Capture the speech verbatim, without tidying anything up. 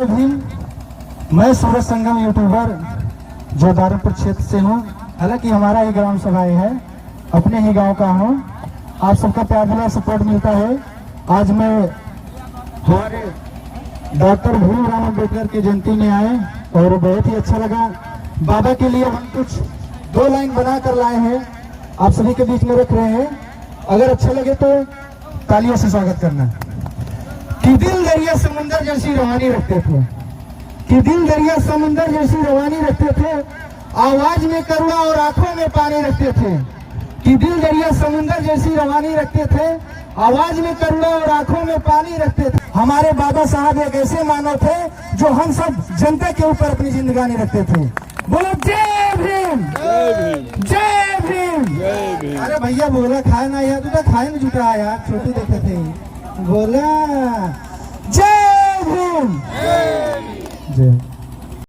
भीम। मैं सूरज संगम यूट्यूबर जो दारुमपुर क्षेत्र से हूँ, हालांकि हमारा ही ग्राम सभा है, अपने ही गांव का हूँ। आप सबका प्यार दुलार सपोर्ट मिलता है। आज मैं हमारे डॉक्टर भीमराव अंबेडकर की जयंती में आए और बहुत ही अच्छा लगा। बाबा के लिए हम कुछ दो लाइन बना कर लाए हैं, आप सभी के बीच में रख रहे हैं। अगर अच्छा लगे तो तालियों से स्वागत करना। कि दिल दरिया समुंदर जैसी रवानी रखते थे, कि दिल दरिया समुंदर जैसी रवानी रखते थे, आवाज में करुणा और आंखों में पानी रखते थे। कि दिल दरिया समुंदर जैसी रवानी रखते थे, आवाज में करुणा और आंखों में पानी रखते थे। हमारे बाबा साहब एक ऐसे मानव थे जो हम सब जनता के ऊपर अपनी जिंदगानी रखते थे। बोलो जय भीम। जय भीम। जय भीम। जय भीम। अरे भैया बोला, खाए ना यार, तू तो खाए ना जुटा यार, छोटू देखे थे। बोला जय भीम। जय।